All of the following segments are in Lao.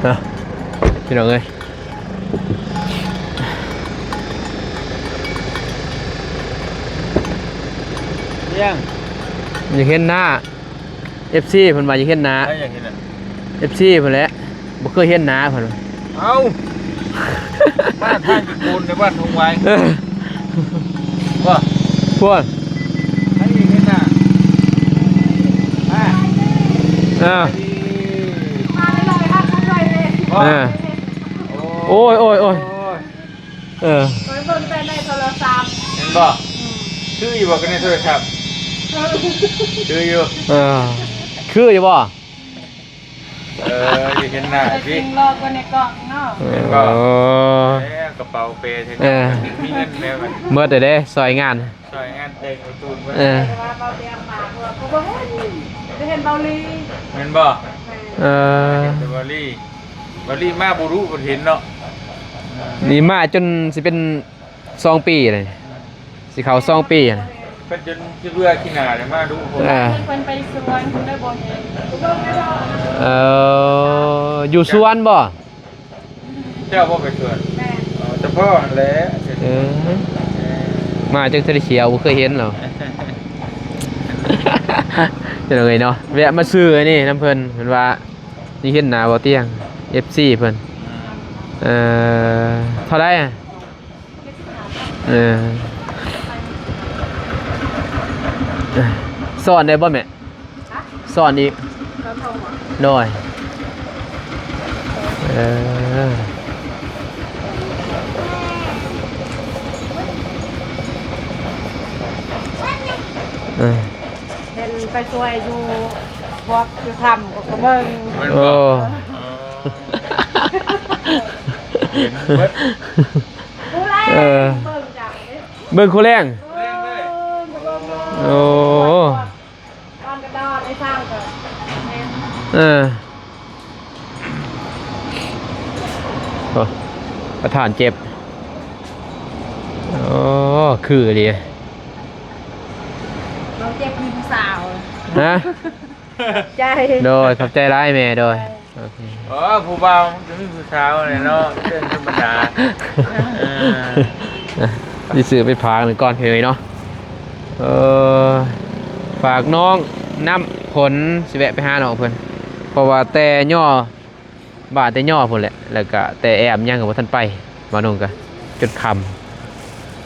ເນາະ ພີ່ນ້ອງເອີຍ ຍັງ ຢາກເຫັນໜ້າ ເອັຟຊີ ເພິ່ນວ່າຢາກເຫັນໜ້າ ໃຜຢາກເຫັນນະ? ເອັຟຊີ ເພິ່ນແຫຼະ ບໍ່ເຄີຍເຫັນໜ້າເພິ່ນວ່າ. ເອົ້າ ມາທາງຢູ່ໂກນໃນວັດຫົງຫວາຍ ເອີ ບໍ່ ພວນ ໃຜຢາກເຫັນໜ້າ ມາ ເອີ ບໍ່ ເອີ ໂອ້ຍ ໂອ້ຍ ໂອ້ຍ ໂອ້ຍ. ເອີ ຂ້ອຍເບິ່ງແຕ່ໃນໂທລະສັບ ແມ່ນບໍ່? ອືມ ຄືຢູ່ບໍ່ກັບໃນໂທລະສັບ? ຄືຢູ່ ເອີ ຄືຢູ່ບໍ່? ເອີ ຢາກເຫັນໜ້າ ແຕ່ຈິງຫຼໍ່ກວ່າໃນກ້ອງເນາະ ແມ່ນບໍ່? ເອີ ແລ້ວກະເປົາເປແທ້ ເອີ ມີເງິນແລ້ວບັດນີ້ ໝົດແລ້ວເດ້ ຊ່ອຍງານ ຊ່ອຍງານແຕ່ງປະຕູນເບິດ ເອີ ແຕ່ວ່າເບົາຕຽງມາ ເພາະວ່າບໍ່ເຫັນ ໄດ້ເຫັນເບົາລີ ແມ່ນບໍ່? ແມ່ນ ເອີ ເຫັນແຕ່ເບົາລີ. ບັດນີ້ມາບໍ່ຮູ້ເພິ່ນເຫັນເນາະ ນີ້ມາຈົນຊິເປັນສອງປີແລ້ວ ຊິເຂົ້າສອງປີແລ້ວ ເພິ່ນຈົນຊິເບື່ອຂີ້ໜ້າແລ້ວ ມາດຸໂພດ ເອີ ເພິ່ນໄປສວນ ເພິ່ນເລີຍບໍ່ເຫັນ ເອີ ຢູ່ສວນບໍ່? ເຈົ້າບໍ່ໄປສວນ? ແມ່ນ ເອີ ສະເພາະຫັ້ນແຫຼະ ເອີ ເອີ ມາຈັກເທື່ອໄດ້ຂຽວ ບໍ່ເຄີຍເຫັນແລ້ວ ເປັນຫຍັງເອີຍເນາະ ແວະມາຊື້ອັນນີ້ນຳເພິ່ນ ເພິ່ນວ່າ ນີ້ເຫັນໜ້າບໍ່ຕຽງ ເອັຟຊີ ເພິ່ນ ອືມ ເອີ ເທົ່າໃດ? ເອີ ສອນໄດ້ບໍ່ແມ່? ສອນອີກ ໂດຍ ເອີ ເອີ ເຫັນໄປຊ່ວຍຢູ່ ພວກຢູ່ຖ້ຳກໍ ກໍເບິ່ງ ໂອ້ ເອີ ເບິ່ງຈັ່ງເດ້ ເບິ່ງຄູ່ແລງ ເອີ ເບິ່ງ ໂອ້ ຕອນກະດອນໄອ້ຊ່າງກໍເຫັນ ເອີ ໂອ້ ປະທານເຈັບ ໂອ້ ຄືອີ່ຫຼີ ນ້ອງເຈັບມີຜູ້ສາວ ຮະ? ຂອບໃຈ ໂດຍ ຂອບໃຈຫຼາຍແມ່ ໂດຍ ໂດຍ ໂອເຄ ອໍ ຜູ້ບ່າວມັນກໍມີຜູ້ສາວແຫຼະເນາະ ເລື່ອງທຳມະດາ ເອີ ຊິຊື້ໄປຝາກໜຶ່ງກ່ອນພີ່ນ້ອງເນາະ ເອີ ຝາກນ້ອງນ້ຳຝົນ ຊິແວະໄປຫານ້ອງເພິ່ນ ເພາະວ່າແຕ່ຍໍ ບ້ານແຕ່ຍໍພຸ້ນແຫຼະ ແລ້ວກະແຕ່ແອມຫຍັງກໍບໍ່ທັນໄປ ບ່າວໜຸ່ງກະຈົນຄ່ຳ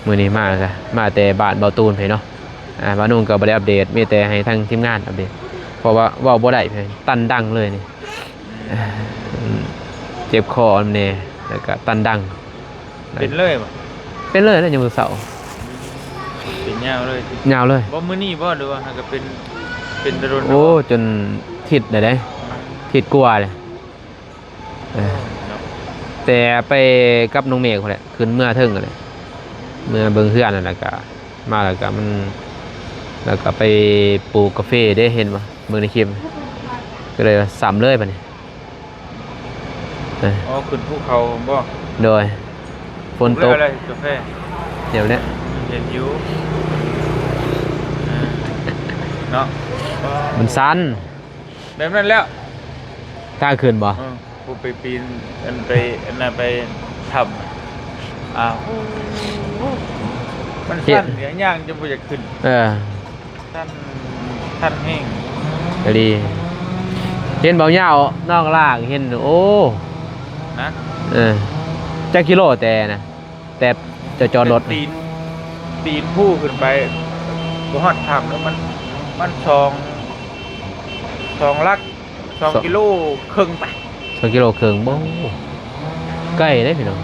ມື້ນີ້ມາກະມາແຕ່ບ້ານບ່າວຕູນເພິ່ນເນາະ ອ່າ ບ່າວໜຸ່ງກໍບໍ່ໄດ້ອັບເດດ ມີແຕ່ໃຫ້ທາງທີມງານອັບເດດ ເພາະວ່າເວົ້າບໍ່ໄດ້ ຕັນດັງເລີຍນີ້ ເຈັບຄໍນຳແດ່ ແລ້ວກະຕັນດັງ ເປັນເລີຍບໍ່? ເປັນເລີຍແຫຼະ ຍັງບໍ່ເຊົາ ເປັນຍາວເລີຍ ຍາວເລີຍ ບໍ່ມື້ນີ້ບໍ່ ຫຼືວ່າຫາກະເປັນ ເປັນແຕ່ດົນແລ້ວບໍ່? ໂອ້ ຈົນທິດແລ້ວເດ້ ອືມ ທິດກວ່າແລ້ວ ເອີ ເນາະ ແຕ່ໄປກັບນ້ອງເມກພຸ້ນແຫຼະ ຂຶ້ນເມືອເທິງຫັ້ນແຫຼະ ເມືອເບິ່ງເຮືອນຫັ້ນ ແລ້ວກະມາ ແລ້ວກະມັນ ແລ້ວກະໄປປູກກາເຟເດ້ ເຫັນບໍ່ ເບິ່ງໃນຄລິບ ກໍເລີຍວ່າຊ້ຳເລີຍບາດນີ້ ເອີ ອໍ ຂຶ້ນພູເຂົາບໍ? ໂດຍ ຝົນຕົກ ປູກແລ້ວແຫຼະກາເຟ ດຽວແຫຼະ ເຫັນຢູ່ ເອີ ເນາະ ມັນຊັນ ແບບນັ້ນແລ້ວ ທາງຂຶ້ນບໍ? ເອີ ຜູ້ໄປປີນ ອັນໄປ ອັນນັ້ນໄປຖ້ຳ ອ້າວ ມັນຊັນ ເຮັດ ຍ່າງຈົນບໍ່ຢາກຂຶ້ນ ເອີ ຊັນ ຊັນແຮງ ອີ່ຫຼີ ເຫັນເບົາຍາວ ນ້ອງລ່າງເຫັນ ໂອ້ ນະ ເອີ ຈັກກິໂລແຕ່ນະ? ແຕ່ຈະຈອດລົດ ແຕ່ຕີນ ຕີນພູຂຶ້ນໄປ ບໍ່ຮອດຖ້ຳເນາະ ມັນ ມັນສອງ ສອງຫຼັກ ສອງ ສອງ ກິໂລເຄິ່ງໄປ ສອງກິໂລເຄິ່ງ ໂອ້ ໄກເດ້ພີ່ນ້ອງ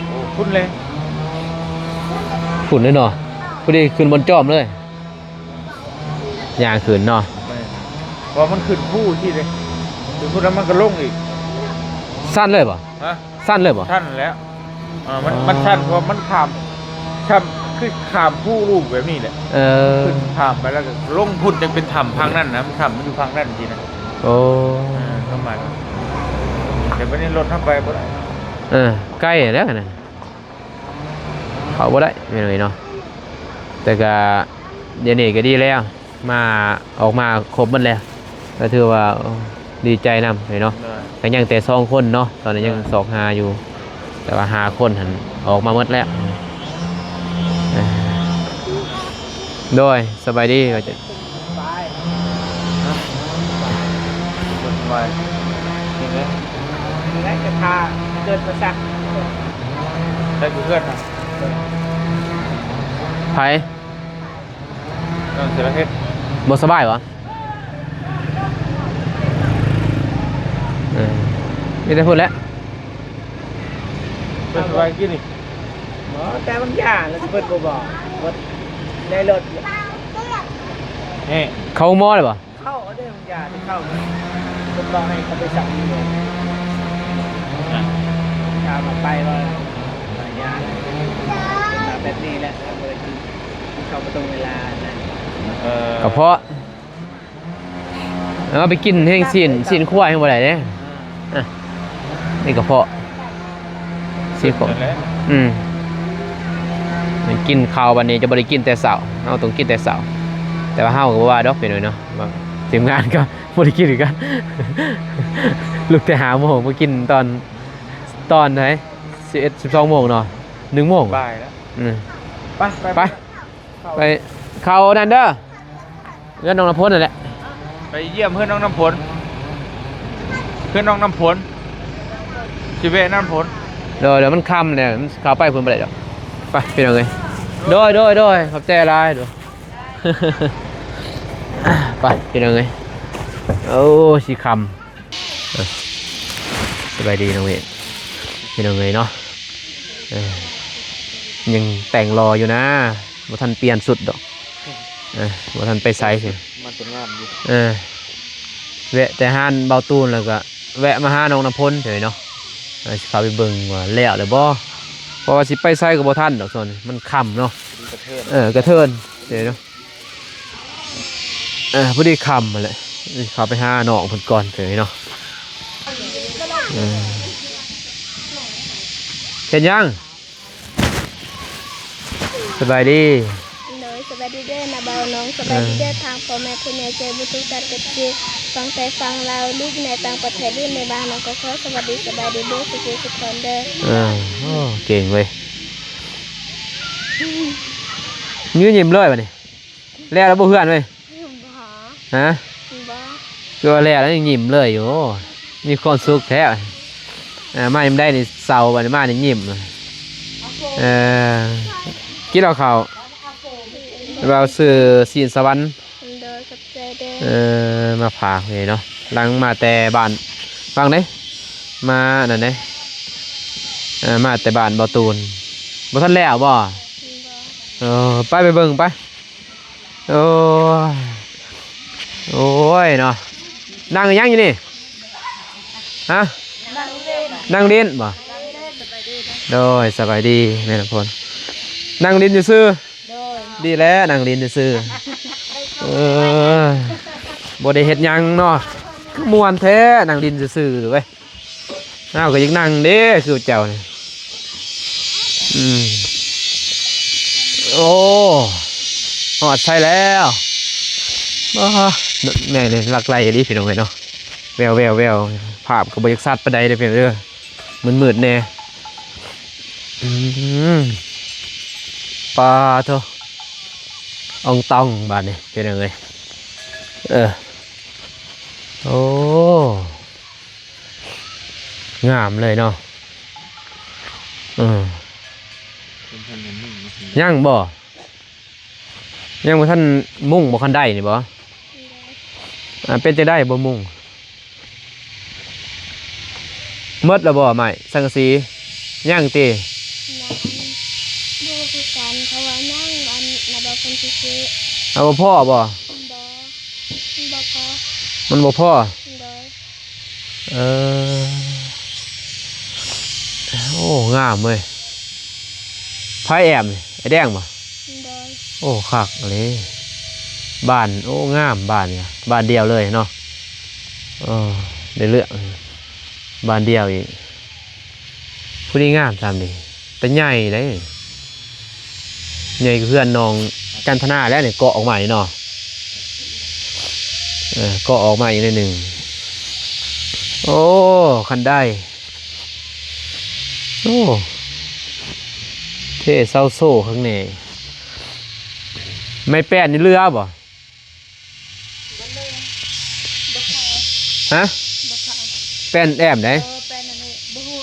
ໂອ້ ພຸ້ນເລີຍ ພຸ້ນເລີຍເນາະ ພໍດີຂຶ້ນບ່ອນຈອມເລີຍ ຍ່າງຂຶ້ນເນາະ ແມ່ນ ເພາະມັນຂຶ້ນພູຊີ້ເດ້ ຂຶ້ນພູແລ້ວມັນກໍລົງອີກ ຊັນເລີຍບໍ່? ຮະ? ຊັນເລີຍບໍ່? ຊັນແລ້ວ ເອີ ມັນ ອໍ ມັນຊັນ ເພາະມັນຂ້າມ ຊ້ຳ ຄືຂ້າມພູລູກແບບນີ້ແຫຼະ ເອີ ຂຶ້ນຂ້າມໄປແລ້ວກໍລົງພຸ້ນ ຈັ່ງເປັນຖ້ຳພັງນັ້ນນະ ຖ້ຳມັນຢູ່ພັງນັ້ນຊີ້ນະ ໂອ້ ເອີ ປະມານ ແຕ່ບັດນີ້ລົດເຮົາໄປບໍ່ໄດ້ ເອີ ໄກແລ້ວຫັ້ນນະ ເຂົ້າບໍ່ໄດ້ ແມ່ນເລີຍເນາະ ແຕ່ກະ ດຽວນີ້ກໍດີແລ້ວ ມາ ອອກມາຄົບໝົດແລ້ວ ກໍຖືວ່າ ໂອ້ ດີໃຈນຳເນາະ. ໂດຍ ກໍຍັງແຕ່ສອງຄົນເນາະ ຕອນນີ້ຍັງ ໂດຍ ຊອກຫາຢູ່ ແຕ່ວ່າຫ້າຄົນຫັ້ນອອກມາໝົດແລ້ວ. ໂດຍ ສະບາຍດີ ວ່າຈະ ສະບາຍ ເນາະ ສະບາຍ ເຫັນເດ້ ແລ້ວຈະພາເກີດມາສັກ ໄດ້ຢູ່ເຮືອນນະ ໃຜ? ນ້ອງສາວເຮັດ ບໍ່ສະບາຍຫວາ? ເອີ ມີແຕ່ພຸ້ນແຫຼະ ເພິ່ນສະບາຍກິນນີ້ ບໍ່ ແຕ່ບາງຢ່າງແລ້ວເພິ່ນບໍ່ບອກ ບໍ່ໄດ້ລົດ ເອີ ເຂົ້າໂຮງໝໍແລ້ວບໍ່? ເຂົ້າເດ້ ບາງຢ່າງທີ່ເຂົ້າ ເພິ່ນບອກໃຫ້ເຂົາໄປສັກຢູ່ ອ່າ ຖາມວ່າໄປບໍ່? ບາງຢ່າງເປັນມາແບບນີ້ແຫຼະ ບໍ່ໄດ້ກິນ ເຂົ້າບໍ່ຕົງເວລານະ ເອີ ກະເພາະ ເອົາໄປກິນແຮງຊີ້ນ ຊີ້ນຄວາຍແຮງບໍ່ໄດ້ເດ້ ອ່າ ນີ້ກະເພາະ ຊີ້ນຄວາຍ ອືມ ກິນເຂົ້າບັດນີ້ຈະບໍ່ໄດ້ກິນແຕ່ເຊົ້າ ເຮົາຕ້ອງກິນແຕ່ເຊົ້າ ແຕ່ວ່າເຮົາກໍບໍ່ວ່າດອກ ເປັນຫຍັງເນາະ ທີມງານກໍບໍ່ໄດ້ກິນຄືກັນ ລຸກແຕ່ຫ້າໂມງ ມາກິນຕອນ ຕອນໃດ ສິບເອັດ ສິບສອງໂມງເນາະ ໜຶ່ງໂມງ ບ່າຍແລ້ວ ອືມ ໄປ ໄປ ໄປ ໄປ ເຂົ້ານັ້ນເດີ ເຮືອນນ້ອງນ້ຳຝົນນັ້ນແຫຼະ ໄປຢ້ຽມເຮືອນນ້ອງນ້ຳຝົນ ເຮືອນນ້ອງນ້ຳຝົນ ຊິແວະນ້ຳຝົນ ໂດຍ ດຽວມັນຄ່ຳແລ້ວ ມັນເຂົ້າໄປພຸ້ນບໍ່ໄດ້ດອກ ໄປພີ່ນ້ອງເອີຍ ໂດຍ ໂດຍ ໂດຍ ຂອບໃຈຫຼາຍ ໂດຍ ໄປພີ່ນ້ອງເອີຍ ໂອ້ ຊິຄ່ຳ ເອີ ສະບາຍດີນ້ອງເວ ພີ່ນ້ອງເອີຍເນາະ ເອີ ຍັງແຕ່ງຫຼໍ່ຢູ່ນະ ບໍ່ທັນປ່ຽນຊຸດດອກ ເອີ ບໍ່ທັນໄປໃສ ມາແຕ່ງານຢູ່ ເອີ ແວະແຕ່ຮ້ານເບົາຕູນ ແລ້ວກໍແວະມາຫານ້ອງນ້ຳຝົນເດີເນາະ ເອີ ຊິເຂົ້າໄປເບິ່ງວ່າແລ້ວແລ້ວບໍ່ ເພາະວ່າຊິໄປໃສກໍບໍ່ທັນດອກ ຊ່ວງນີ້ມັນຄ່ຳເນາະ ເອີ ກະເທີນເດີເນາະ ເອີ ພໍດີຄ່ຳຫັ້ນແຫຼະ ເຂົ້າໄປຫານ້ອງເພິ່ນກ່ອນເດີເນາະ ເອີ ເຮັດຫຍັງ? ສະບາຍດີ ໂດຍ ສະບາຍດີເດີນ້າບ່າວນ້ອງ ສະບາຍດີເດີ ເອີ ທາງພໍ່ແມ່ຜູ້ໃຫຍ່ໃຈບຸນທຸກທ່ານ ເອັຟຊີ ຝັ່ງໄທຝັ່ງລາວ ຫຼືຢູ່ໃນຕ່າງປະເທດ ຫຼືໃນບ້ານນຳ ກໍຂໍສະຫວັດດີ ສະບາຍດີເດີ ສຸຂູສຸຂອນເດີ ເອີ ໂອ້ ເກັ່ງເວີຍ ຍິ້ມເລີຍບາດນີ້. ແລ້ວລະບໍ່ເຮືອນເວີຍ ບໍ່ ຮະ ບໍ່ ຄືວ່າແລ້ວລະຍັງຍິ້ມເລີຍຢູ່ ມີຄວາມສຸກແທ້ ເອີ ມາຍາມໃດນີ້ເສົ້າ ບາດນີ້ມານີ້ຍິ້ມ ເອີ ກິນເອົາເຂົ້າ ວ່າຊື້ຊີ້ນສະຫວັນ ໂດຍ ຂອບໃຈເດີ ເອີ ມາຝາກນີ້ເນາະ ຫຼັງມາແຕ່ບ້ານ ຟັງເດ້ ມາອັນນັ້ນເດ້ ເອີ ມາແຕ່ບ້ານບໍ່ຕູນ ບໍ່ທັນແລ້ວບໍ່? ບໍ່ ເອີ ໄປ ໄປເບິ່ງໄປ. ໂອ້ຍ ໂອ້ຍເນາະ ນັ່ງອີຫຍັງຢູ່ນີ້ ຮະ ນັ່ງຫຼິ້ນ ນັ່ງຫຼິ້ນບໍ່? ໂດຍ ສະບາຍດີແມ່ນ້ຳຝົນ ນັ່ງຫຼິ້ນຊື່ໆ ໂດຍ ດີແລ້ວ ນັ່ງຫຼິ້ນຊື່ໆ ເອີ ບໍ່ໄດ້ເຮັດຫຍັງເນາະ ຄືມ່ວນແທ້ ນັ່ງຫຼິ້ນຊື່ໆເວີຍ. ເຮົາກໍຢາກນັ່ງເດ້ ຄືເຈົ້ານີ້ ອືມ ໂອ້ ຮອດໃສແລ້ວ ໂອ້ ແມ່ນເດ້ ລັກໄຫຼອີ່ຫຼີພີ່ນ້ອງເອີຍເນາະ ແວວໆໆ ພາບກໍບໍ່ຢາກຊັດປານໃດເດ້ພີ່ນ້ອງເດີ ມືດໆແດ່ ອືມ ປາໂທ ອອງຕອງບາດນີ້ພີ່ນ້ອງເອີຍ ເອີ ໂອ້ ງາມເລີຍເນາະ ເອີ ຍັງບໍ່ ຍັງບໍ່ທັນມຸງບໍ່ ຄັນໄດນີ້ບໍ່ ອ່າ ເປັນຈັ່ງໃດບໍ່ມຸງ ໝົດແລ້ວບໍ່ໄມ້ສັງກະສີ ຍັງຕິ ຍັງ ບໍ່ຄືກັນ ເຂົາວ່າຍັງ ອັນນະບໍ່ຄົນຊື່ໆ ເອົາບໍ່ພໍບໍ່ ບໍ່ ມັນບໍ່ພໍ ມັນບໍ່ພໍ ໂດຍ ເອີ ໂອ້ ງາມເວີຍ ໃຜແອ້ມນີ້ ອ້າຍແດງບໍ່ ໂດຍ ໂອ້ ຄັກເລີຍ ບ້ານ ໂອ້ ງາມບ້ານນີ້ ບ້ານດຽວເລີຍເນາະ ເອີ ໄດ້ເລື່ອງ ບ້ານດຽວອີກ ຜູ້ນີ້ງາມຊ່ຳນີ້ ແຕ່ໃຫຍ່ເດ້ ໃຫຍ່ກວ່າເຮືອນນ້ອງຈັນທະນາແລ້ວນີ້ ເກາະອອກມານີ້ເນາະ ເອີ ເກາະອອກມາອີກໜ້ອຍໜຶ່ງ ໂອ້ ຄັນໄດ ໂອ້ ເທເຊົາໂຊຂ້າງໃນ ໄມ້ແປ້ນນີ້ເຫຼືອບໍ່? ບໍ່ເຫຼືອ ບໍ່ເຂົ້າ ຮະ? ບໍ່ເຂົ້າ ແປ້ນແອ້ມໃດ? ເອີ ແປ້ນອັນນີ້ ບໍ່ຮູ້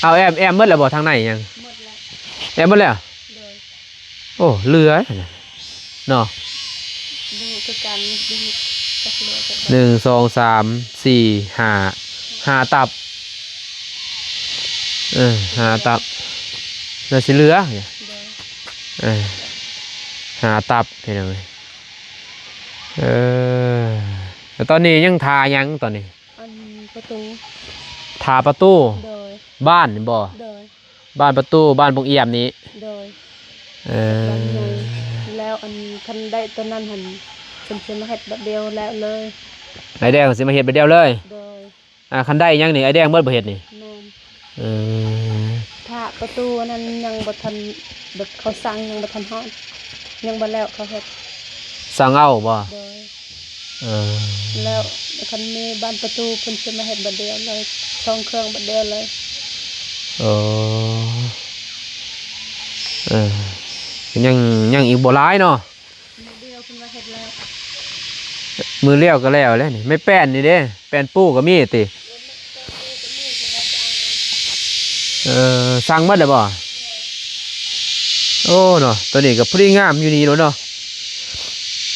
ເອົາແອ້ມ ແອ້ມໝົດແລ້ວບໍ່? ທາງໃນຍັງ ໝົດແລ້ວ ແອ້ມໝົດແລ້ວ? ໂດຍ ໂອ້ ເຫຼືອເນາະ ບໍ່ຮູ້ຄືກັນ ບໍ່ຮູ້ຈັກເຫຼືອຈັກ ໜຶ່ງ ສອງ ສາມ ສີ່ ຫ້າ ຫ້າຕັບ ເອີ ຫ້າຕັບ ໜ້າຊິເຫຼືອ ໂດຍ ເອີ ຫ້າຕັບ ພີ່ນ້ອງເອີຍ ເອີ ແລ້ວຕອນນີ້ຍັງຖ້າຫຍັງຕອນນີ້? ອັນປະຕູ ຖ້າປະຕູ ໂດຍ ບ້ານນີ້ບໍ່? ໂດຍ ບ້ານປະຕູ ບ້ານປົງອຽມນີ້ ໂດຍ ເອີ ບ້ານໃຫຍ່ ແລ້ວອັນຄັນໄດ້ຕອນນັ້ນຫັ້ນ ເພິ່ນຊິມາເຮັດບາດດຽວແລ້ວເລີຍ ອ້າຍແດງຊິມາເຮັດບາດດຽວເລີຍ ໂດຍ ອ່າ ຄັນໄດ້ຫຍັງນີ້ ອ້າຍແດງເບິດບໍ່ເຮັດນີ້? ແມ່ນ ເອີ ຖ້າປະຕູອັນນັ້ນຍັງບໍ່ທັນ ແບບເຂົາສັ່ງຍັງບໍ່ທັນຮອດ ຍັງບໍ່ແລ້ວເຂົາເຮັດ ສັ່ງເອົາບໍ່? ໂດຍ ເອີ ແລ້ວຄັນມີບານປະຕູເພິ່ນຊິມາເຮັດບາດດຽວເລີຍ ສອງເຄື່ອງບາດດຽວເລີຍ ເອີ ເອີ ຍັງ ຍັງອີກບໍ່ຫຼາຍເນາະ ມື້ດຽວເພິ່ນວ່າເຮັດແລ້ວ ມື້ດຽວກໍແລ້ວແລ້ວນີ້ ໄມ້ແປ້ນນີ້ເດ້ ແປ້ນປູກໍມີຕິ? ເອີ ສັ່ງໝົດແລ້ວບໍ່? ໂອ້ ເນາະ ຕົວນີ້ກໍພໍດີງາມຢູ່ນີ້ໂລດເນາະ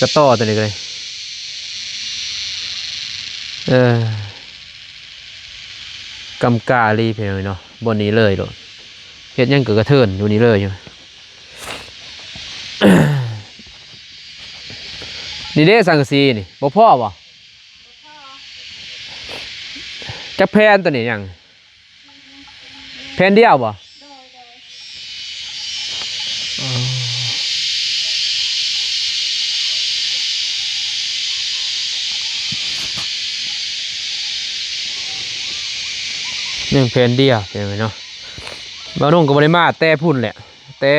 ກະຕໍຕົວນີ້ກໍໄດ້ ເອີ ກຳກາອີ່ຫຼີພີ່ນ້ອງເນາະ ບ່ອນນີ້ເລີຍໂລດ ເຮັດຫຍັງກໍກະເທີນຢູ່ນີ້ເລີຍ ນີ້ເດ້ ສັງກະສີນີ້ ບໍ່ພໍບໍ່? ຈັກແຜ່ນຕົວນີ້ຍັງ ແຜ່ນດຽວບໍ່? ອໍ ຍັງແຜ່ນດຽວ ພີ່ນ້ອງເນາະ ບ່າວນົງກໍບໍ່ໄດ້ມາແຕ່ພຸ້ນແຫຼະ ແຕ່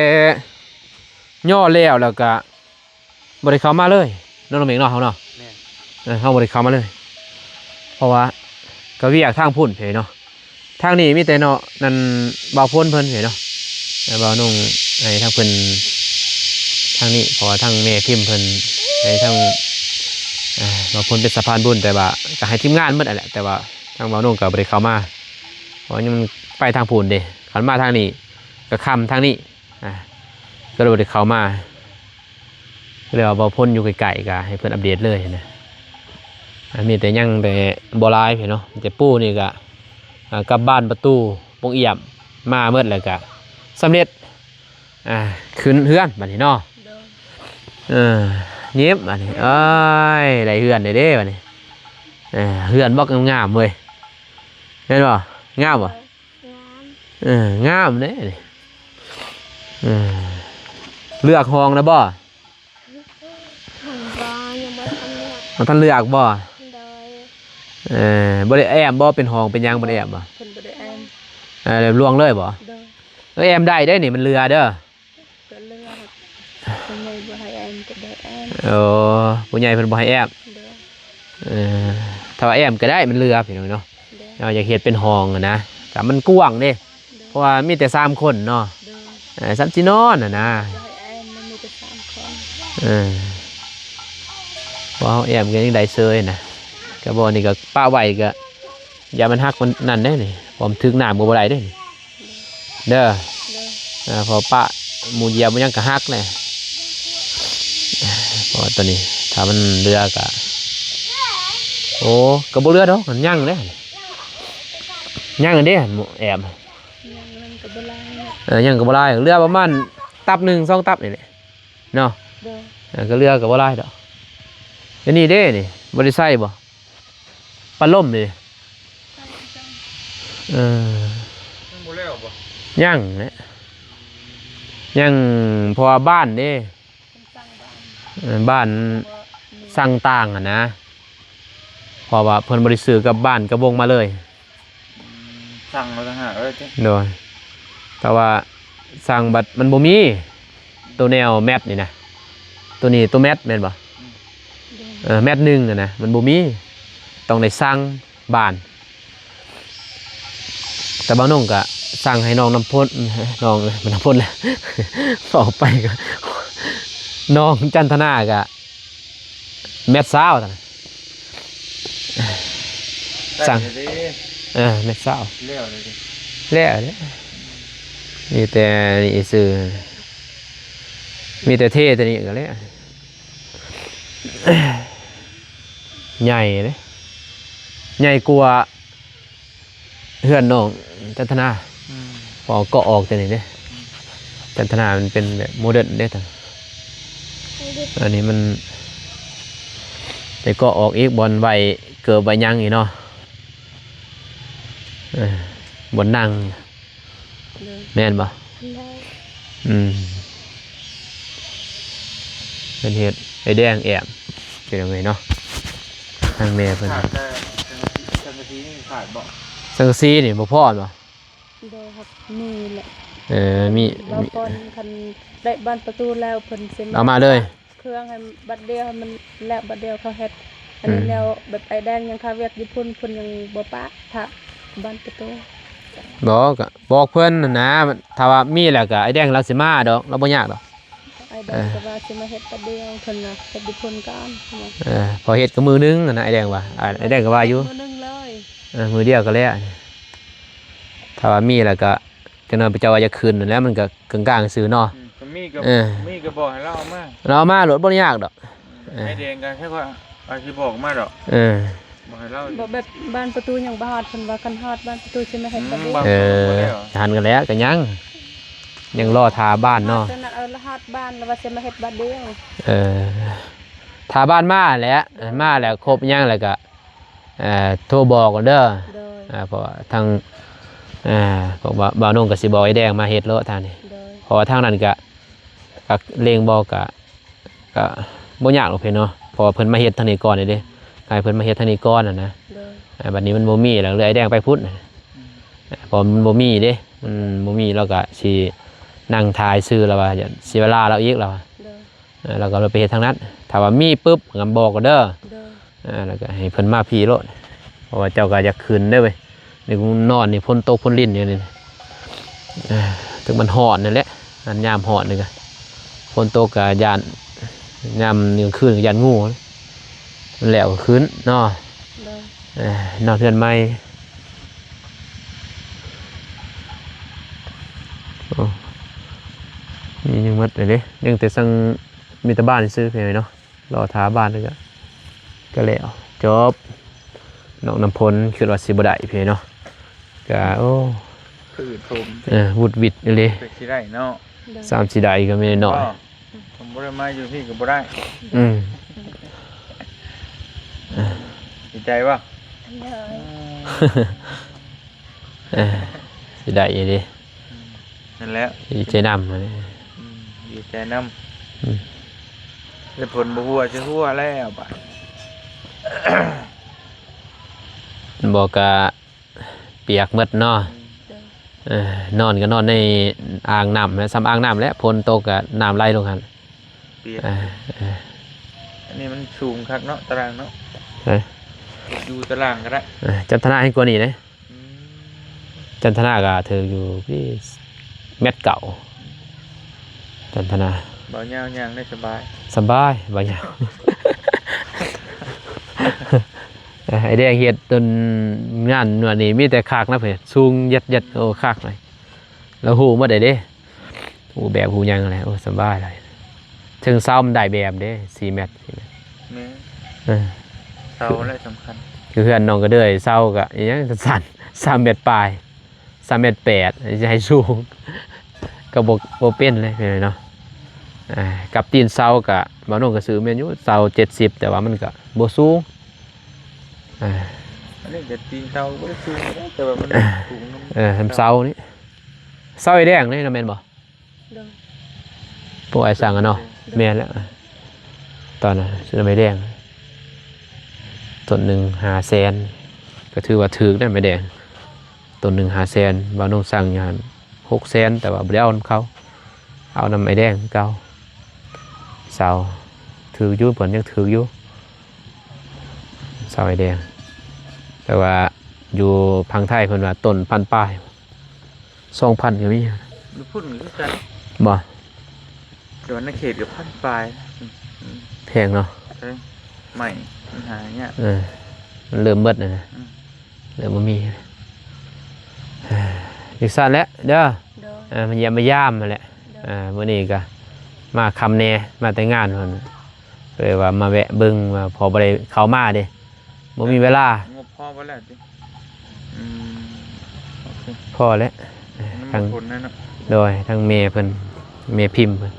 ຍໍແລ້ວ ແລ້ວກະ ບໍ່ໄດ້ເຂົ້າມາເລີຍເນາະ ນ້ອງເມັກເນາະ ເຮົາເນາະ ແມ່ນ ເອີ ເຮົາບໍ່ໄດ້ເຂົ້າມາເລີຍ ເພາະວ່າກໍວຽກທາງພຸ້ນເພເນາະ ທາງນີ້ມີແຕ່ເນາະ ນັ້ນ ບ່າວພົນເພິ່ນເພເນາະ ແລ້ວບ່າວນົງໃຫ້ທາງເພິ່ນທາງນີ້ ເພາະວ່າທາງແມ່ພິມເພິ່ນໃຫ້ທາງ ອ່າ ບ່າວພົນເປັນສະພານບຸນ ແຕ່ວ່າກໍໃຫ້ທີມງານໝົດຫັ້ນແຫຼະ ແຕ່ວ່າທາງບ່າວນົງກໍບໍ່ໄດ້ເຂົ້າມາ ເພາະວ່າຍັງໄປທາງພຸ້ນເດ້ ຄັນມາທາງນີ້ກໍຄ່ຳທາງນີ້ ອ່າ ກໍເລີຍບໍ່ໄດ້ເຂົ້າມາ ກໍເລີຍວ່າບໍ່ພົນຢູ່ໃກ້ໆ ກໍໃຫ້ເພິ່ນອັບເດດເລີຍນະ ອ່າ ມີແຕ່ຍັງແຕ່ບໍ່ຫຼາຍເນາະ ມີແຕ່ປູນີ້ກໍ ອ່າ ກັບບ້ານປະຕູປົງອຽມມາໝົດ ແລ້ວກໍສຳເລັດ ອ່າ ຂຶ້ນເຮືອນບາດນີ້ເນາະ ໂດຍ ເອີ ຍິ້ມບາດນີ້ ໂອ້ຍ ໄດ້ເຮືອນແລ້ວເດ້ບາດນີ້ ເອີ ເຮືອນບັກງາມເວີຍ ແມ່ນບໍ່? ງາມບໍ່? ງາມ ເອີ ງາມເດ້ນີ້ ເອີ ເລືອກຫ້ອງແລ້ວບໍ່? ຍັງບໍ່ ຍັງບໍ່ທັນເລືອກ ບໍ່ທັນເລືອກບໍ່? ໂດຍ ເອີ ບໍ່ໄດ້ແອ້ມບໍ່? ເປັນຫ້ອງເປັນຫຍັງບໍ່ໄດ້ແອ້ມບໍ່? ເພິ່ນບໍ່ໄດ້ແອ້ມ ເອີ ລວງເລີຍບໍ່? ໂດຍ ເອີ ແອ້ມໄດ້ເດ້ນີ້ ມັນເຫຼືອເດີ ກໍເລືອກ ຜູ້ໃຫຍ່ບໍ່ໃຫ້ແອ້ມກໍໄດ້ແອ້ມ ໂອ້ ຜູ້ໃຫຍ່ເພິ່ນບໍ່ໃຫ້ແອ້ມ ໂດຍ ເອີ ຖ້າວ່າແອ້ມກໍໄດ້ ມັນເຫຼືອ ພີ່ນ້ອງເນາະ ໂດຍ ເຮົາຢາກເຮັດເປັນຫ້ອງຫັ້ນນະ ແຕ່ມັນກວ້າງເດ້ ໂດຍ ເພາະວ່າມີແຕ່ສາມຄົນເນາະ ໂດຍ ເອີ ສ່ຳຊິນອນຫັ້ນນະ ບໍ່ໃຫ້ແອ້ມ ມັນມີແຕ່ສາມຄົນ ເອີ ເພາະເຮົາແອ້ມກໍຍັງໄດ້ເຊີຍນະ ກໍບໍ່ ນີ້ກໍປະໄວ້ກໍ ຢ່າມັນຫັກມັນນັ້ນເດ້ນີ້ ເພາະມັນຖືກນ້ຳກໍບໍ່ໄດ້ເດ້ນີ້ ເດີ ເດີ ເອີ ເພາະປະໝູ່ຢຽບໝູ່ຫຍັງກໍຫັກແຫຼະ ເພາະວ່າຕົວນີ້ຖ້າມັນເຫຼືອກໍ ໂອ້ ກໍບໍ່ເຫຼືອດອກ ມັນຍັງເດ້ ຍັງເດ້ ແອ້ມ ຍັງມັນກໍບໍ່ຫຼາຍ ເອີ ຍັງກໍບໍ່ຫຼາຍ ເຫຼືອປະມານຕັບໜຶ່ງສອງຕັບນີ້ແຫຼະເນາະ ເດີ ເອີ ກໍເຫຼືອກໍບໍ່ຫຼາຍດອກ ອັນນີ້ເດ້ນີ້ ບໍ່ໄດ້ໃສ່ບໍ່? ພັດລົມນີ້ ເອີ ຍັງບໍ່ແລ້ວບໍ່? ຍັງແຫຼະ ຍັງ ເພາະວ່າບ້ານເດ້ ເອີ ບ້ານ ເພາະວ່າ ສັ່ງຕ່າງຫັ້ນນະ ເພາະວ່າເພິ່ນບໍ່ໄດ້ຊື້ກັບບ້ານກັບວົງມາເລີຍ ອືມ ສັ່ງມາຕ່າງຫາກເລີຍຕິ? ໂດຍ ແຕ່ວ່າສັ່ງບັດມັນບໍ່ມີ ໂຕແນວແມັດນີ້ນະ ໂຕນີ້ໂຕແມັດແມ່ນບໍ່? ອືມ ເອີ ແມັດໜຶ່ງຫັ້ນນະ ມັນບໍ່ມີ ຕ້ອງໄດ້ສັ່ງບ້ານ. ແຕ່ບ່າວນົງກະສັ່ງໃຫ້ນ້ອງນ້ຳຝົນ ນ້ອງ ນ້ຳຝົນແຫຼະ ອອກໄປກະ ນ້ອງຈັນທະນາກະແມັດຊາວ ຊັ້ນນະ ສັ່ງ ເອີ ແມັດຊາວ ແລ້ວເລີຍ ແລ້ວເລີຍ ມີແຕ່ນີ້ຊື່ ມີແຕ່ເທແຕ່ນີ້ກະແລ້ວ. ໃຫຍ່ເດ້ ໃຫຍ່ກວ່າເຮືອນນ້ອງຈັນທະນາ ອືມ ເພາະເກາະອອກແຕ່ນີ້ເດ້ ອືມ ຈັນທະນາມັນເປັນແບບໂມເດີນເດ້ ອັນນີ້ມັນໄດ້ເກາະອອກອີກ ບ່ອນໄວ້ເກີບໄວ້ຫຍັງອີກເນາະ ເອີ ບ່ອນນັ່ງ ໂດຍ ແມ່ນບໍ່? ໂດຍ ອືມ ເພິ່ນເຮັດ ໄອ້ແດງແອບ ເປັນຫຍັງເລີຍເນາະ ທາງແມ່ເພິ່ນ ຂາດແຕ່ສັງກະສີ ສັງກະສີນີ້ຂາດບໍ່? ສັງກະສີນີ້ບໍ່ພໍແມ່ນບໍ່? ໂດຍ ຮັບມີແຫຼະ ເອີ ມີ ເວົ້າກ່ອນ ມີ ຄັນໄດ້ບານປະຕູແລ້ວ ເພິ່ນຊິມາ ເອົາມາເລີຍ. ເຄື່ອງໃຫ້ບັດດຽວ ໃຫ້ມັນແລ້ວບັດດຽວເຂົາເຮັດ ອັນນີ້ ອືມ ແນວແບບໄອ້ແດງຍັງຄາວຽກຢູ່ພຸ້ນ ເພິ່ນຍັງບໍ່ປະ ຖ້າບານປະຕູ ບໍ່ ກະບອກເພິ່ນຫັ້ນນະ ຖ້າວ່າມີແລ້ວກະໄອ້ແດງລາວຊິມາດອກ ລາວບໍ່ຍາກດອກ ໄອ້ແດງ ເອີ ກະວ່າຊິມາເຮັດບັດດຽວ ເພິ່ນວ່າເຮັດຢູ່ພຸ້ນກ່ອນ ເອີ ພໍເຮັດກະມື້ໜຶ່ງຫັ້ນນະ ໄອ້ແດງວ່າ ອ້າຍແດງກະວ່າຢູ່ ມື້ໜຶ່ງເລີຍ ເອີ ມື້ດຽວກະແລ້ວ ຖ້າວ່າມີແລ້ວກະ ຈັກໜ່ອຍເຈົ້າວ່າຢາກຂຶ້ນຫັ້ນແຫຼະ ມັນກະກາງໆຊື່ເນາະ ອືມ ມີກະ ເອີ ມີກະບອກໃຫ້ລາວເອົາມາ ລາວເອົາມາໂລດ ບໍ່ໄດ້ຍາກດອກ ເອີ ໄອ້ແດງກະແຄ່ວ່າ ວ່າຊິບອກມາດອກ ເອີ ບອກໃຫ້ລາວ ບໍ່ ແບບບານປະຕູຍັງບໍ່ຮອດ ເພິ່ນວ່າຄັນຮອດບານປະຕູຊິມາເຮັດ ອືມ ບັດດຽວ ບາງ ເອີ ຄົນບໍ່ໄດ້ຫວາ ຫັ້ນກະແລ້ວກະຍັງ ຍັງລໍຖ້າບ້ານເນາະ ຮອດ ເອີ ຮອດບ້ານແລ້ວວ່າຊິມາເຮັດບັດດຽວ ເອີ ຖ້າບ້ານມາແຫຼະ ມາແລ້ວຄົບຫຍັງແລ້ວກະ ເອີ ໂທບອກກ່ອນເດີ ໂດຍ ເອີ ເພາະວ່າທາງ ເອີ ເພາະວ່າບ່າວນົງກະຊິບອກໄອ້ແດງມາເຮັດໂລດທາງນີ້ ໂດຍ ເພາະວ່າທາງນັ້ນກະ ກະເລັ່ງບໍ່ ກະ ກະບໍ່ຍາກດອກເພິ່ນເນາະ ເພາະວ່າເພິ່ນມາເຮັດທາງນີ້ກ່ອນເດ້ ໃຫ້ເພິ່ນມາເຮັດທາງນີ້ກ່ອນຫັ້ນນະ ໂດຍ ເອີ ບັດນີ້ມັນບໍ່ມີແລ້ວ ເລີຍໄອ້ແດງໄປພຸ້ນ ເອີ ເພາະມັນບໍ່ມີເດ້ ມັນບໍ່ມີ ລາວກະຊິນັ່ງຖ່າຍຊື່ ລາວວ່າຢ້ານເສຍເວລາລາວອີກ ລາວວ່າ ໂດຍ ເອີ ລາວກະໄປເຮັດທາງນັ້ນ ຖ້າວ່າມີປຶບກະບອກໂລດເດີ ໂດຍ ເອີ ແລ້ວກະໃຫ້ເພິ່ນມາພີ້ໂລດ ເພາະວ່າເຈົ້າກະຢາກຂຶ້ນເດ້ເວີຍ ນີ້ກູນອນນີ້ ຝົນຕົກຝົນລິນຢູ່ນີ້ ເອີ ເຖິງມັນຮ້ອນນັ້ນແຫຼະ ອັນຍາມຮ້ອນນີ້ກະ ຝົນຕົກກະຢ້ານ ຍາມກາງຄືນກະຢ້ານງູ ມັນແລ້ວກະຂຶ້ນເນາະ ໂດຍ ເອີ ນອນເຮືອນໃໝ່ ໂອ້ ມີຍັງໝົດເລີຍເດ້ ຍັງແຕ່ສັງ ມີແຕ່ບ້ານຊື່ເນາະ ລໍຖ້າບ້ານນີ້ກະ ກະແລ້ວ ຈົບ ນ້ອງນ້ຳຝົນ ຄິດວ່າຊິບໍ່ໄດ້ເນາະ ກະ ໂອ້ ຄືໂທມ ເອີ ວຸດວິດອີ່ຫຼີ ເປັນຊິໄດ້ເນາະ ໂດຍ ສາມຊິໄດ້ກະແມ່ນໜ້ອຍ ບໍ່ ຜົມບໍ່ໄດ້ມາຢູ່ພີ້ກະບໍ່ໄດ້ ອືມ ດີໃຈບໍ່? ໂດຍ ອືມ ເອີ ຊິໄດ້ອີ່ຫຼີ ອືມ ນັ້ນແຫຼະ ດີໃຈນຳ ອືມ ດີໃຈນຳ ອືມ ແຕ່ຝົນບໍ່ຫົວຊິຫົວແລ້ວບາດ ບໍ່ກະປຽກໝົດເນາະ ອືມ ໂດຍ ເອີ ນອນກະນອນໃນອ່າງນ້ຳ ສ່ຳອ່າງນ້ຳແຫຼະ ຝົນຕົກກະນ້ຳໄຫຼລົງຫັ້ນ ປຽກ ເອີ ເອີ ອັນນີ້ມັນສູງຄັກເນາະ ຕາລ່າງເນາະ ເອີ ຢູ່ຕາລ່າງກະໄດ້ ເອີ ຈັນທະນາໃຫ້ກວ່ານີ້ເດ້ ອືມ ຈັນທະນາກະຖືກຢູ່ ແມັດເກົ້າ ຈັນທະນາ ບ່າວຍາວຍ່າງໄດ້ສະບາຍ ສະບາຍ ບ່າວຍາວ ເອີ ໄອ້ແດງເຮັດຕົ້ນງານໜ່ວຍນີ້ມີແຕ່ຄັກນະເພິ່ນ ສູງເຢັດໆ ໂອ້ ຄັກເລີຍ ລາວຮູ້ໝົດເດ້ ຮູ້ແບບຮູ້ຫຍັງແຫຼະ ໂອ້ ສະບາຍຫຼາຍ ເທິງເສົາມັນໄດ້ແບບເດ້ ສີ່ແມັດ ສີ່ແມັດ ແມ່ນ ເອີ ເສົາແຫຼະສຳຄັນ ຄືເຮືອນນ້ອງກະເດີຍ ເສົາກະອີ່ຫຍັງສັ້ນໆ ສາມແມັດປາຍ ສາມແມັດແປດ ຊິໃຫ້ສູງ ກະບໍ່ ບໍ່ເປັນເລີຍເນາະ ອາ ກັບຕີນເສົາກະ ບ່າວນົງກະຊື້ແມ່ນຢູ່ ເສົາເຈັດສິບ ແຕ່ວ່າມັນກະບໍ່ສູງ ອາ ອັນນີ້ກະຕີນເສົາບໍ່ໄດ້ສູງ ແຕ່ວ່າມັນສູງນຳ ເອີ ນຳເສົານີ້ ເສົາໄອ້ແດງນີ້ນະ ແມ່ນບໍ່? ໂດຍ ພວກອ້າຍສັ່ງຫັ້ນເນາະ ແມ່ນແລ້ວ ຕອນນັ້ນຊື້ໄມ້ແດງ ຕົ້ນໜຶ່ງຫ້າແສນ ກະຖືວ່າຖືກໄດ໋ ໄມ້ແດງ ຕົ້ນໜຶ່ງຫ້າແສນ ບ່າວນົງສັ່ງຢູ່ຫັ້ນຫົກແສນ ແຕ່ວ່າບໍ່ໄດ້ເອົານຳເຂົາ ເອົານຳໄອ້ແດງຄືເກົ່າ ເສົາ ຖືກຢູ່ ເພິ່ນຍັງຖືກຢູ່ ເສົາໄອ້ແດງ ແຕ່ວ່າຢູ່ຝັ່ງໄທເພິ່ນວ່າຕົ້ນພັນປາຍ ສອງພັນກໍມີ ຢູ່ພຸ້ນກໍຄືກັນ ບໍ່? ແຕ່ວ່າໃນເຂດກໍພັນປາຍ ອືມ ແພງເນາະ ແພງ ໄມ້ມັນຫາຍາກ ເອີ ມັນເລີ່ມໝົດແລ້ວນະ ອືມ ເລີ່ມບໍ່ມີ ຈັ່ງຊັ້ນແຫຼະເດີ ໂດຍ ເອີ ມາຢ້ຽມມາຢາມຫັ້ນແຫຼະ ໂດຍ ເອີ ມື້ນີ້ກໍມາຄ່ຳແດ່ ມາແຕ່ງານພຸ້ນ ກໍເລີຍວ່າມາແວະເບິ່ງວ່າ ເພາະບໍ່ໄດ້ເຂົ້າມາເດ້ ບໍ່ມີເວລາ ງົບພໍບໍ່ແລ້ວຕິ? ອືມ ໂອເຄ ພໍແລ້ວ ທາງ ໂດຍ ທາງແມ່ເພິ່ນ ແມ່ພິມເພິ່ນ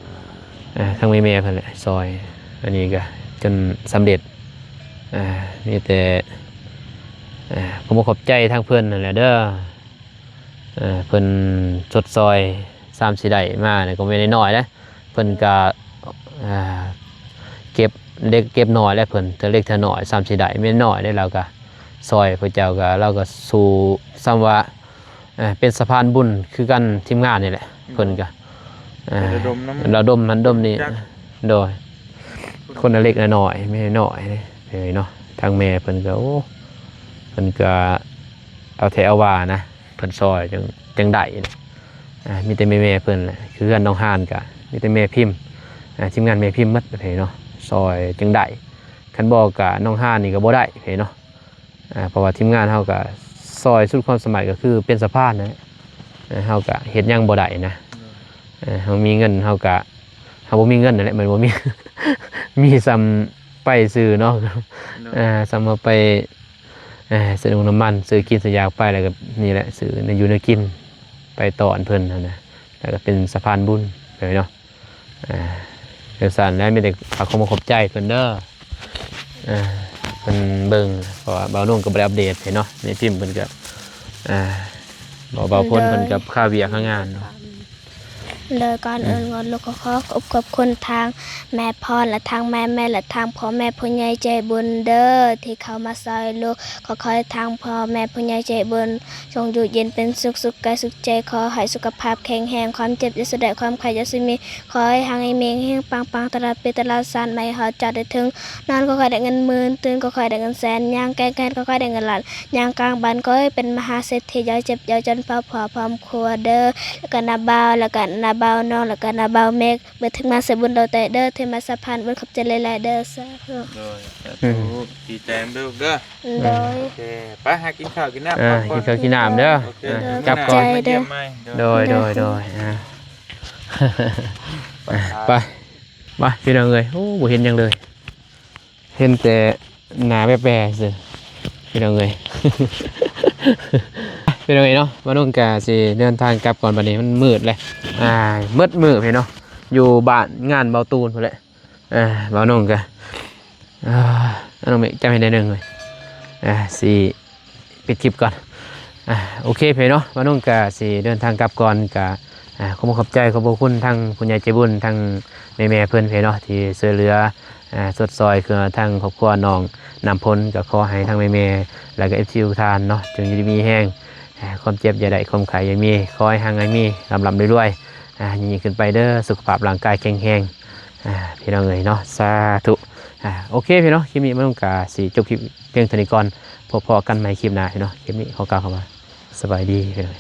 ເອີ ທາງແມ່ໆເພິ່ນແຫຼະຊ່ອຍ ອັນນີ້ກໍຈົນສຳເລັດ ເອີ ມີແຕ່ ເອີ ຂໍຂອບໃຈທາງເພິ່ນຫັ້ນແຫຼະເດີ ເອີ ເພິ່ນຊົດຊ່ອຍ ສ່ຳຊິໄດ້ມານີ້ກໍບໍ່ແມ່ນນ້ອຍໆເດ້ ເພິ່ນກໍ ເອີ ເກັບເລັກເກັບນ້ອຍແຫຼະ ເພິ່ນເທື່ອເລັກເທື່ອນ້ອຍ ສ່ຳຊິໄດ້ແມ່ນນ້ອຍເດ້ ລາວກໍຊ່ອຍພະເຈົ້າ ກໍລາວກໍສູ້ ສ່ຳວ່າ ເອີ ເປັນສະພານບຸນຄືກັນ ທີມງານນີ້ແຫຼະ ເພິ່ນກໍ ເອີ ລະດົມນຳ ລະດົມຫັ້ນດົມນີ້ ໂດຍ ຄົນລະເລັກລະນ້ອຍ ແມ່ນ້ອຍເດ້ ເອີຍເນາະ ທາງແມ່ເພິ່ນກໍ ໂອ້ ເພິ່ນກໍເອົາແທ້ເອົາວ່ານະ ເພິ່ນຊ່ອຍຈັ່ງ ຈັ່ງໄດ້ ອ່າ ມີແຕ່ແມ່ໆເພິ່ນແຫຼະ ຄືເຮືອນນ້ອງຮານກະມີແຕ່ແມ່ພິມ ອ່າ ທີມງານແມ່ພິມໝົດເນາະ ຊ່ອຍຈຶ່ງໄດ້ ຄັນບໍ່ກະນ້ອງຮານນີ້ກໍບໍ່ໄດ້ເນາະ ອ່າ ເພາະວ່າທີມງານເຮົາກະຊ່ອຍສຸດຄວາມສາມາດ ກໍຄືເປັນສະພານນັ້ນແຫຼະ ເຮົາກະເຮັດຫຍັງບໍ່ໄດ້ນະ ເຮົາມີເງິນເຮົາກະ ເຮົາບໍ່ມີເງິນນັ້ນແຫຼະ ແມ່ນບໍ່ມີ ມີສ່ຳໄປຊື່ເນາະ ເອີ ສ່ຳເຮົາໄປ ເອີ ຊື້ນ້ຳມັນ ຊື້ກິນຊື້ຢາໄປ ແລ້ວກໍນີ້ແຫຼະ ຊື້ແນວຢູ່ແນວກິນໄປຕ້ອນເພິ່ນຫັ້ນນະ ແລ້ວກໍເປັນສະພານບຸນໄປເນາະ ເອີ ຈັ່ງຊັ້ນແຫຼະ ມີແຕ່ຝາກຄວາມຂອບໃຈເພິ່ນເດີ ເອີ ເພິ່ນເບິ່ງ ເພາະວ່າບ່າວນົງກໍບໍ່ໄດ້ອັບເດດໃຫ້ເນາະ ແມ່ພິມເພິ່ນກໍ ເອີ ບໍ່ ບ່າວພົນເພິ່ນກໍຄາວຽກຄາງານເນາະ. ໂດຍ ກ່ອນອື່ນ ອືມ ກໍລູກກໍຂໍຂອບ ຂອບຄຸນທາງແມ່ພອນ ແລະ ທາງແມ່ແມ່ ແລະ ທາງພໍ່ແມ່ຜູ້ໃຫຍ່ໃຈບຸນເດີ ທີ່ເຂົ້າມາຊ່ອຍລູກ ກໍຂໍໃຫ້ທາງພໍ່ແມ່ຜູ້ໃຫຍ່ໃຈບຸນ ຈົ່ງຢູ່ເຢັນເປັນສຸກ ສຸກກາຍສຸກໃຈ ຂໍໃຫ້ສຸຂະພາບແຂງແຮງ ຄວາມເຈັບຢ່າສູ່ໄດ້ ຄວາມໄຂ້ຢ່າສູ່ມີ ຂໍໃຫ້ຮັ່ງໃຫ້ມີແຮງ ເຮັງໆ ປັງໆ ຕະຫຼອດປີຕະຫຼອດຊາດ ໃໝ່ຮອດຈາດໄດ້ເຖິງ ນອນກໍຂໍໃຫ້ໄດ້ເງິນໝື່ນ ຕື່ນກໍຂໍໃຫ້ໄດ້ເງິນແສນ ຍ່າງໄກໆ ກໍຂໍໃຫ້ໄດ້ເງິນລ້ານ ຍ່າງກາງບ້ານກໍໃຫ້ເປັນມະຫາເສດຖີ ຢ່າເຈັບຢ່າຈົນ ພ້ອມຄອບພ້ອມຄົວເດີ ແລ້ວກໍນ້າບ່າວ ແລ້ວກໍນ້າບ່າວນ້ອງ ແລ້ວກໍນ້າບ່າວເມັກ ເບິດທີ່ມາໃສ່ບຸນເຮົາແຕ່ເດີ ທີ່ມາສະພານບຸນ ຂອບໃຈຫຼາຍໆເດີ ສາທຸ ໂດຍ ສາທຸ ອືມ ດີໃຈນຳເດີລູກເດີ ໂດຍ ໂອເຄ ໄປຫາກິນເຂົ້າກິນນ້ຳ ອ່າ ພັກຜ່ອນ ກິນເຂົ້າກິນນ້ຳເດີ ໂອເຄ ອ່າ ກັບກ່ອນ ມາຢ້ຽມໃໝ່ ໂດຍ ໂດຍ ໂດຍ ອ່າ ໄປ ໄປ ໄປ ພີ່ນ້ອງເອີຍ ໂອ້ ບໍ່ເຫັນຫຍັງເລີຍ ເຫັນແຕ່ໜ້າແວບໆຊື່ ພີ່ນ້ອງເອີຍ ພີ່ນ້ອງເອີຍເນາະ ບ່າວນົງກະຊິເດີນທາງກັບກ່ອນ ບັດນີ້ມັນມືດແລ້ວ ອ່າ ໝົດມື້ພີ່ເນາະ ຢູ່ບ້ານງານບ່າວຕູນພຸ້ນແຫຼະ ອ່າ ບ່າວນົງກະ ອ່າ ນ້ອງເມກ ຈັບໃຫ້ແດ່ໜຶ່ງເວີຍ ອ່າ ຊິ ປິດຄລິບກ່ອນ ອ່າ ໂອເຄ ພີ່ເນາະ ບ່າວນົງກະຊິເດີນທາງກັບກ່ອນ ກະ ອ່າ ຂໍຂອບໃຈຂອບພະຄຸນທາງຜູ້ໃຫຍ່ໃຈບຸນ ທາງແມ່ໆເພິ່ນ ພີ່ເນາະ ທີ່ຊ່ວຍເຫຼືອ ອ່າ ຊົດຊ່ອຍຄືທາງຄອບຄົວນ້ອງນ້ຳພົນ ກໍຂໍໃຫ້ທາງແມ່ໆ ແລ້ວກໍ ເອັຟຊີ ທຸກທ່ານເນາະ ຈົ່ງຢູ່ດີມີແຮງ ອ່າ ຄວາມເຈັບຢ່າໄດ້ ຄວາມໄຂ້ຢ່າມີ ຂໍໃຫ້ຮັ່ງໃຫ້ມີ ລ່ຳໆລວຍໆ ອ່າ ຍິ່ງໆຂຶ້ນໄປເດີ ສຸຂະພາບຮ່າງກາຍແຂງແຮງ ອ່າ ພີ່ນ້ອງເອີຍເນາະ ສາທຸ ອ່າ ໂອເຄ ພີ່ເນາະ ຄລິບນີ້ບ່າວນົງກະຊິຈົບຄລິບພຽງເທົ່ານີ້ກ່ອນ ພົບພໍ້ກັນໃໝ່ຄລິບໜ້າ ພີ່ເນາະ ຄລິບນີ້ຂໍກ່າວຄຳວ່າ ສະບາຍດີ ພີ່ນ້ອງ